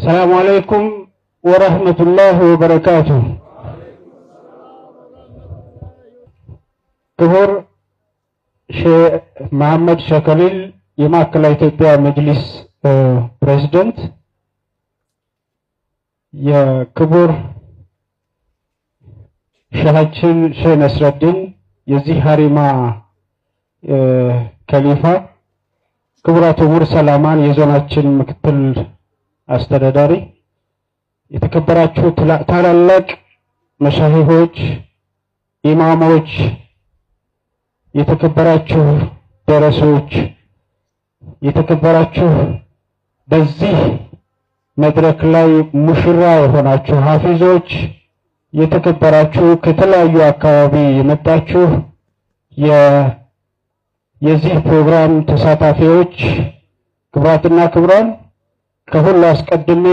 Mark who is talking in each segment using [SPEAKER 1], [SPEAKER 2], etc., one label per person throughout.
[SPEAKER 1] ሰላሙ አለይኩም ወረህመቱላህ ወበረካቱ። ክቡር ሼህ መሐመድ ሸከሊል የማዕከላዊ ኢትዮጵያ መጅሊስ ፕሬዝዳንት፣ የክቡር ሼሃችን ሼህ ነስረዲን የዚህ ሀሪማ ከሊፋ፣ ክቡር አቶ ሙርሰል አማን የዞናችን ምክትል አስተዳዳሪ፣ የተከበራችሁ ታላላቅ መሻሂሆች፣ ኢማሞች፣ የተከበራችሁ ደረሶች፣ የተከበራችሁ በዚህ መድረክ ላይ ሙሽራ የሆናችሁ ሀፊዞች፣ የተከበራችሁ ከተለያዩ አካባቢ የመጣችሁ የዚህ ፕሮግራም ተሳታፊዎች፣ ክቡራትና ክቡራን፣ ከሁሉ አስቀድሜ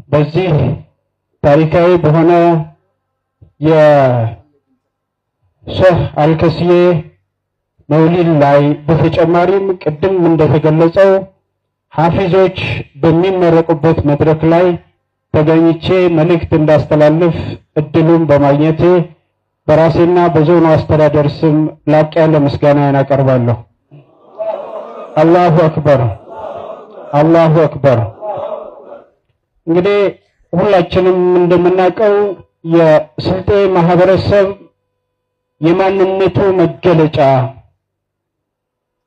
[SPEAKER 1] በዚህ ታሪካዊ በሆነ የሼህ አልከስዬ መውሊድ ላይ፣ በተጨማሪም ቅድም እንደተገለጸው ሀፊዞች በሚመረቁበት መድረክ ላይ ተገኝቼ መልእክት እንዳስተላልፍ እድሉን በማግኘቴ በራሴና በዞኑ አስተዳደር ስም ላቅ ያለ ምስጋናዬን አቀርባለሁ። አላሁ አክበር፣ አላሁ አክበር። እንግዲህ ሁላችንም እንደምናውቀው የስልጤ ማህበረሰብ የማንነቱ መገለጫ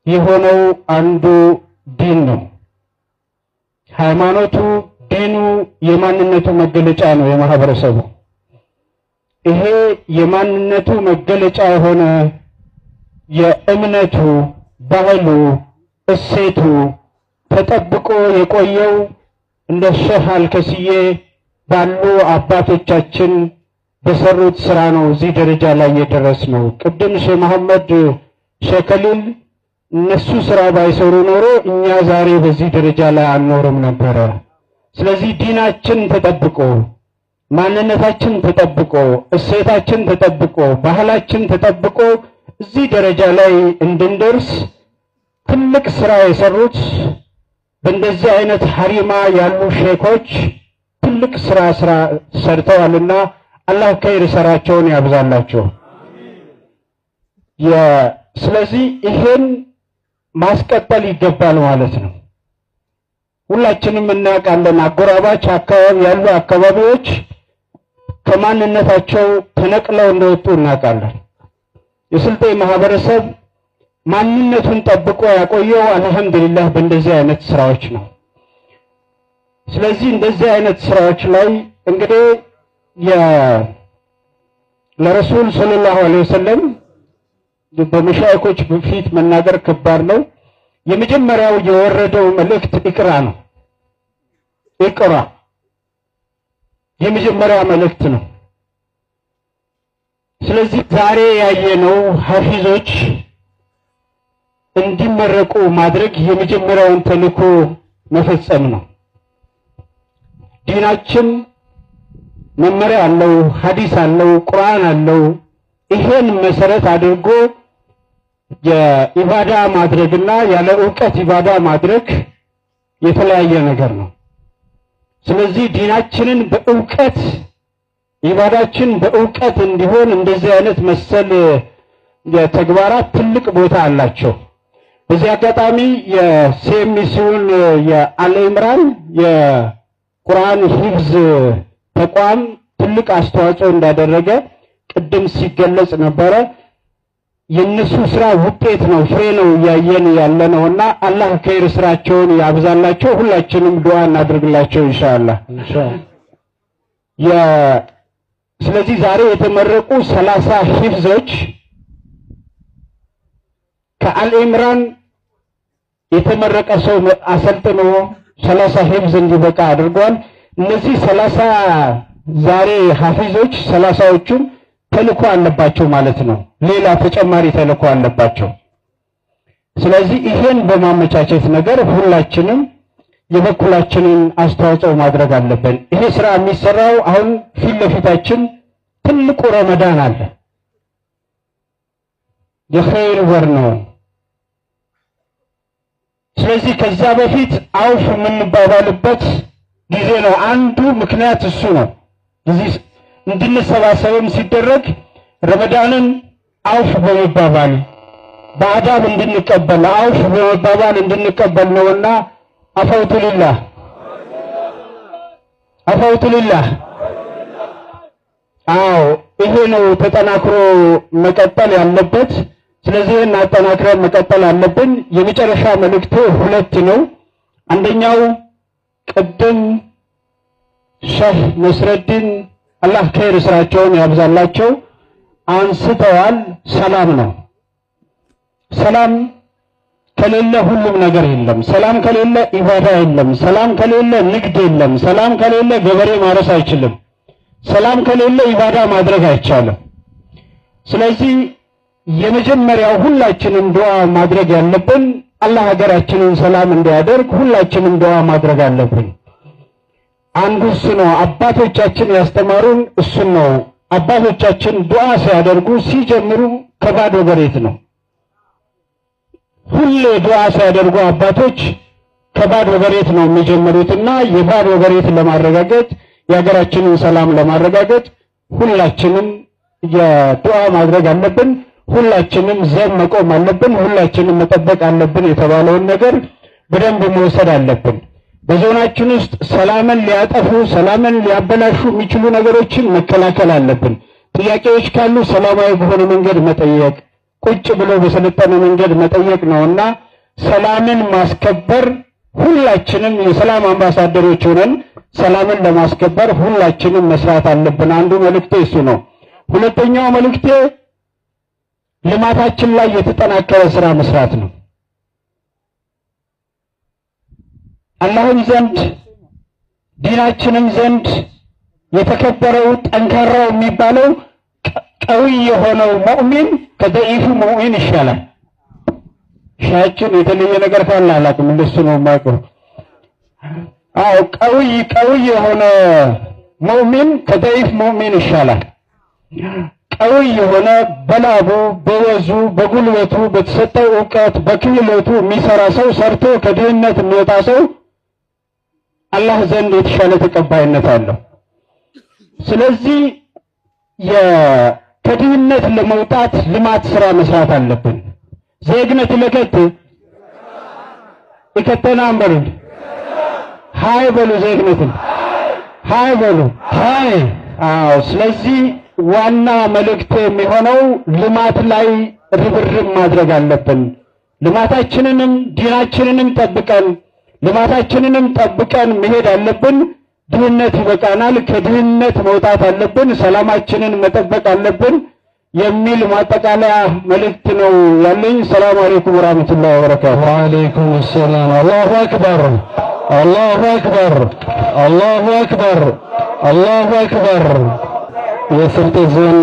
[SPEAKER 1] የሆነው አንዱ ዲን ነው። ሃይማኖቱ፣ ዲኑ የማንነቱ መገለጫ ነው የማህበረሰቡ። ይሄ የማንነቱ መገለጫ የሆነ የእምነቱ፣ ባህሉ፣ እሴቱ ተጠብቆ የቆየው እንደ ሼህ አልከስዬ ባሉ አባቶቻችን በሰሩት ስራ ነው እዚህ ደረጃ ላይ የደረስነው። ቅድም ሼህ መሐመድ ሼህ ከሊል እነሱ ስራ ባይሰሩ ኖሮ እኛ ዛሬ በዚህ ደረጃ ላይ አንኖርም ነበረ። ስለዚህ ዲናችን ተጠብቆ፣ ማንነታችን ተጠብቆ፣ እሴታችን ተጠብቆ፣ ባህላችን ተጠብቆ እዚህ ደረጃ ላይ እንድንደርስ ትልቅ ስራ የሰሩት በእንደዚህ አይነት ሀሪማ ያሉ ሼኮች ትልቅ ስራ ሰርተዋልና አላህ ከይር ስራቸውን ያብዛላቸው። ስለዚህ ይሄን ማስቀጠል ይገባል ማለት ነው። ሁላችንም እናውቃለን። አጎራባች አካባቢ ያሉ አካባቢዎች ከማንነታቸው ተነቅለው እንደወጡ እናውቃለን። የስልጤ ማህበረሰብ ማንነቱን ጠብቆ ያቆየው አልሐምዱሊላህ በእንደዚህ አይነት ስራዎች ነው። ስለዚህ እንደዚህ አይነት ስራዎች ላይ እንግዲህ ለረሱል ሰለላሁ ዐለይሂ ወሰለም በመሻይኮች ፊት መናገር ከባድ ነው። የመጀመሪያው የወረደው መልእክት ኢቅራ ነው። ኢቅራ የመጀመሪያ መልእክት ነው። ስለዚህ ዛሬ ያየነው ሀፊዞች እንዲመረቁ ማድረግ የመጀመሪያውን ተልእኮ መፈጸም ነው። ዲናችን መመሪያ አለው፣ ሐዲስ አለው፣ ቁርአን አለው። ይሄን መሰረት አድርጎ የኢባዳ ማድረግና ያለ እውቀት ኢባዳ ማድረግ የተለያየ ነገር ነው። ስለዚህ ዲናችንን በእውቀት፣ ኢባዳችን በእውቀት እንዲሆን እንደዚህ አይነት መሰል ተግባራት ትልቅ ቦታ አላቸው። በዚህ አጋጣሚ የሲኤምሲውን የአልኢምራን የቁርአን ሂፍዝ ተቋም ትልቅ አስተዋጽኦ እንዳደረገ ቅድም ሲገለጽ ነበረ። የነሱ ስራ ውጤት ነው፣ ፍሬ ነው እያየን ያለ ነውና አላህ ከይር ስራቸውን ያብዛላቸው። ሁላችንም ዱዓ እናድርግላቸው ኢንሻአላህ። ስለዚህ ዛሬ የተመረቁ 30 ሂፍዞች ከአልኢምራን የተመረቀ ሰው አሰልጥኖ 30 ሂፍዝ እንዲበቃ አድርጓል። እነዚህ 30 ዛሬ ሀፊዞች 30ዎቹም ተልእኮ አለባቸው ማለት ነው። ሌላ ተጨማሪ ተልእኮ አለባቸው። ስለዚህ ይሄን በማመቻቸት ነገር ሁላችንም የበኩላችንን አስተዋጽኦ ማድረግ አለብን። ይሄ ስራ የሚሰራው አሁን ፊት ለፊታችን ትልቁ ረመዳን አለ። የኸይር ወር ነው። ስለዚህ ከዛ በፊት አውፍ የምንባባልበት ጊዜ ነው። አንዱ ምክንያት እሱ ነው። እዚህ እንድንሰባሰብም ሲደረግ ረመዳንን አውፍ በመባባል በአዳብ እንድንቀበል፣ አውፍ በመባባል እንድንቀበል ነውና አፈውቱ ሊላህ፣ አፈውቱ ሊላህ። አዎ፣ ይሄ ነው ተጠናክሮ መቀጠል ያለበት። ስለዚህ ይህን አጠናክረን መቀጠል አለብን። የመጨረሻ መልእክቴ ሁለት ነው። አንደኛው ቅድም ሸህ ነስረዲን፣ አላህ ኸይር ስራቸውን ያብዛላቸው፣ አንስተዋል። ሰላም ነው። ሰላም ከሌለ ሁሉም ነገር የለም። ሰላም ከሌለ ኢባዳ የለም። ሰላም ከሌለ ንግድ የለም። ሰላም ከሌለ ገበሬ ማረስ አይችልም። ሰላም ከሌለ ኢባዳ ማድረግ አይቻልም። ስለዚህ የመጀመሪያው ሁላችንም ዱዓ ማድረግ ያለብን አላህ ሀገራችንን ሰላም እንዲያደርግ ሁላችንም ዱዓ ማድረግ አለብን። አንዱ እሱ ነው። አባቶቻችን ያስተማሩን እሱን ነው። አባቶቻችን ዱዓ ሲያደርጉ ሲጀምሩ ከባዶ መሬት ነው። ሁሌ ዱዓ ሲያደርጉ አባቶች ከባዶ መሬት ነው የሚጀምሩትና የባዶ መሬት ለማረጋገጥ፣ የሀገራችንን ሰላም ለማረጋገጥ ሁላችንም የዱዓ ማድረግ አለብን። ሁላችንም ዘብ መቆም አለብን። ሁላችንም መጠበቅ አለብን የተባለውን ነገር በደንብ መውሰድ አለብን። በዞናችን ውስጥ ሰላምን ሊያጠፉ፣ ሰላምን ሊያበላሹ የሚችሉ ነገሮችን መከላከል አለብን። ጥያቄዎች ካሉ ሰላማዊ በሆነ መንገድ መጠየቅ፣ ቁጭ ብሎ በሰለጠነ መንገድ መጠየቅ ነውና ሰላምን ማስከበር ሁላችንም የሰላም አምባሳደሮች ሆነን ሰላምን ለማስከበር ሁላችንም መስራት አለብን። አንዱ መልእክቴ እሱ ነው። ሁለተኛው መልእክቴ ልማታችን ላይ የተጠናከረ ስራ መስራት ነው። አላህም ዘንድ ዲናችንም ዘንድ የተከበረው ጠንካራው የሚባለው ቀዊ የሆነው ሙእሚን ከደኢፉ ሙእሚን ይሻላል። ሻችን የተለየ ነገር ካለ አላውቅም፣ እንደሱ ነው የማውቀው። አዎ፣ ቀዊ የሆነ ሙእሚን ከደኢፍ ሙእሚን ይሻላል። ቀዊ የሆነ በላቡ፣ በወዙ፣ በጉልበቱ፣ በተሰጠው እውቀት፣ በክህሎቱ የሚሰራ ሰው፣ ሰርቶ ከድህነት የሚወጣ ሰው አላህ ዘንድ የተሻለ ተቀባይነት አለው። ስለዚህ ከድህነት ለመውጣት ልማት ስራ መስራት አለብን። ዜግነት ለከት ይከተና አንበሉ፣ ሃይ በሉ፣ ዜግነትን ሃይ በሉ።
[SPEAKER 2] ሃይ።
[SPEAKER 1] አዎ፣ ስለዚህ ዋና መልእክት የሚሆነው ልማት ላይ ርብርብ ማድረግ አለብን። ልማታችንንም ዲናችንንም ጠብቀን፣ ልማታችንንም ጠብቀን መሄድ አለብን። ድህነት ይበቃናል፣ ከድህነት መውጣት አለብን፣ ሰላማችንን መጠበቅ አለብን የሚል ማጠቃለያ መልእክት ነው ያለኝ። ሰላም አለይኩም ወራህመቱላሂ ወበረካቱ።
[SPEAKER 2] ወአለይኩም ሰላም። አላሁ አክበር፣ አላሁ አክበር፣ አላሁ አክበር፣ አላሁ አክበር። የስልጤ ዞን